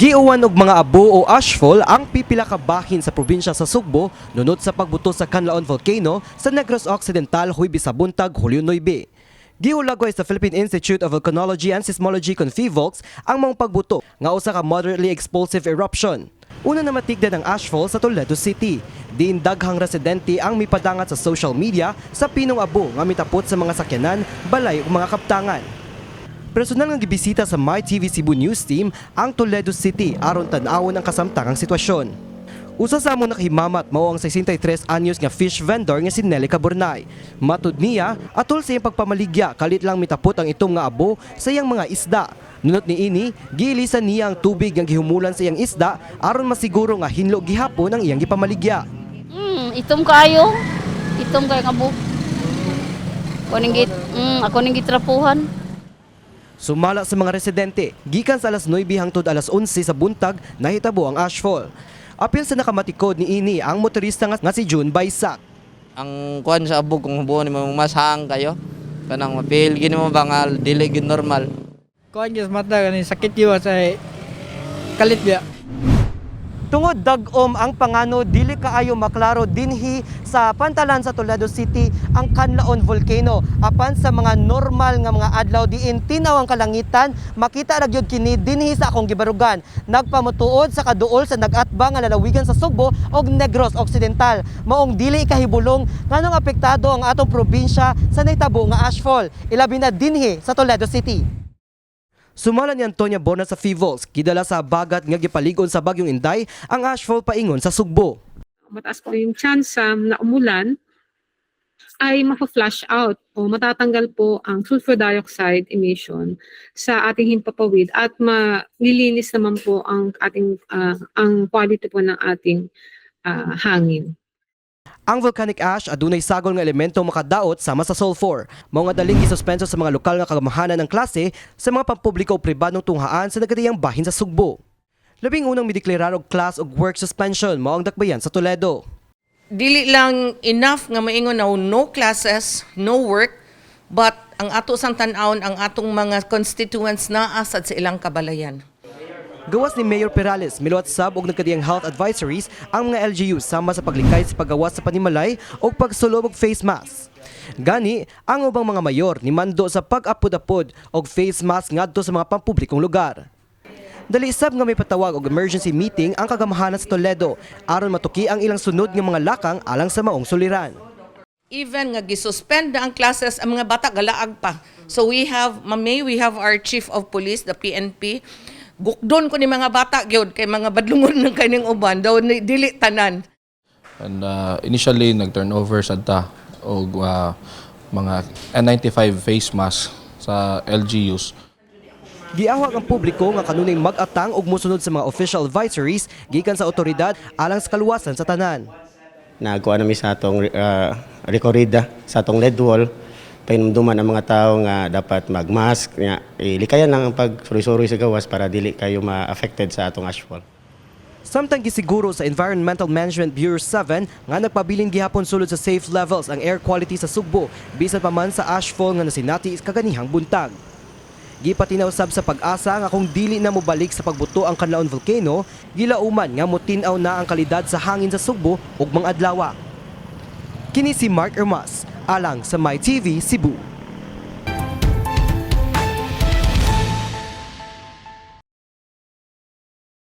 Giuwan og mga abo o ashfall ang pipila ka bahin sa probinsya sa Sugbo nunot sa pagbuto sa Kanlaon Volcano sa Negros Occidental Huwebes sa buntag, Hulyo 9. Gihulagway sa Philippine Institute of Volcanology and Seismology kon PHIVOLCS ang mga pagbuto nga usa ka moderately explosive eruption. Una na matigdan ang ashfall sa Toledo City. Diin daghang residente ang mipadangat sa social media sa pinong abo nga mitapot sa mga sakyanan, balay ug mga kaptangan. Personal nga gibisita sa MyTV Cebu News Team ang Toledo City aron tan-awon ang kasamtangang sitwasyon. Usa sa among nakahimamat mao ang 63 anyos nga fish vendor nga si Nelly Caburnay. Matud niya, atol sa iyang pagpamaligya, kalit lang mitapot ang itom nga abo sa iyang mga isda. Nunot niini, giilisan niya ang tubig nga gihumulan sa iyang isda aron masiguro nga hinlo gihapon ang iyang gipamaligya. Itom kaayo. Itom kaayo nga abo. Ako ning gitrapuhan. Sumala sa mga residente, gikan sa alas 9 hangtod alas 11 sa buntag nahitabo ang ashfall. Apil sa nakamatikod niini ang motorista nga si June Baisak. Ang kuan sa abog, kung hubuon nimo, masahang kayo, kanang mapil gini mo ba nga dili gid normal. Kuan gyud sa mata, kani sakit gyud sa kalit biya. Tungod dag-om ang pangano, dili kaayo maklaro dinhi sa pantalan sa Toledo City ang Kanlaon Volcano. Apan sa mga normal nga mga adlaw diin tinaw ang kalangitan, makita ra gyud kini dinhi sa akong gibarugan. Nagpamutuod sa kaduol sa nag-atbang nga lalawigan sa Sugbo og Negros Occidental. Maong dili ikahibulong nganong apektado ang atong probinsya sa nahitabo nga ashfall, ilabi na dinhi sa Toledo City. Sumala ni Antonia Bona sa PHIVOLCS, gidala sa bagat nga gipalig-on sa bagyong Inday ang ashfall paingon sa Sugbo. Mataas po yung chance na umulan ay mapa-flush out o matatanggal po ang sulfur dioxide emission sa ating himpapawid at malilinis naman po ang quality po ng ating hangin. Ang volcanic ash adunay sagol nga elemento makadaot sama sa sulfur. Mao nga daling gisuspenso sa mga lokal nga kagamahanan ng klase sa mga pampubliko o pribadong tunghaan sa nagkadiyang bahin sa Sugbo. Labing unang mideklarar og class og work suspension mao ang dakbayan sa Toledo. Dili lang enough nga maingon na no classes, no work, but ang ato sang tan-awon, ang atong mga constituents naa sad sa ilang kabalayan. Gawas ni Mayor Perales, miluwat sab og nagkadiyang health advisories ang mga LGU sama sa paglikay sa paggawas sa panimalay o pagsulob og face mask. Gani, ang ubang mga mayor ni mando sa pag-apod-apod og face mask ngadto sa mga pampublikong lugar. Dali sab nga may patawag og emergency meeting ang kagamahanan sa Toledo aron matuki ang ilang sunod nga mga lakang alang sa maong suliran. Even nga gisuspend na ang classes, ang mga bata galaag pa. So we have, Ma'am May, we have our chief of police, the PNP. Gukdon ko ni mga bata gyud kay mga badlungon ng kaning uban daw dili tanan. And initially nag-turnover sad ta og mga N95 face mask sa LGUs. Giawhag ang publiko nga kanunay mag-atang ug mosunod sa mga official advisories gikan sa otoridad alang sa kaluwasan sa tanan. Nagkuha nami sa atong rekorida sa atong LED wall, pahinumduman ang mga tao nga dapat mag-mask nga ilikayan lang ang pagsuroy-suroy sa gawas para dili kayo ma-affected sa atong ashfall. Samtang gisiguro sa Environmental Management Bureau 7 nga nagpabilin gihapon sulod sa safe levels ang air quality sa Sugbo bisan pa man sa ashfall nga nasinati kaganihang buntag. Gipatinaw sab sa PAGASA nga kung dili na mobalik sa pagbuto ang Kanlaon Volcano, gilauman nga motin-aw na ang kalidad sa hangin sa Sugbo ug mga adlawa. Kini si Mark Ermas, alang sa MyTV Cebu.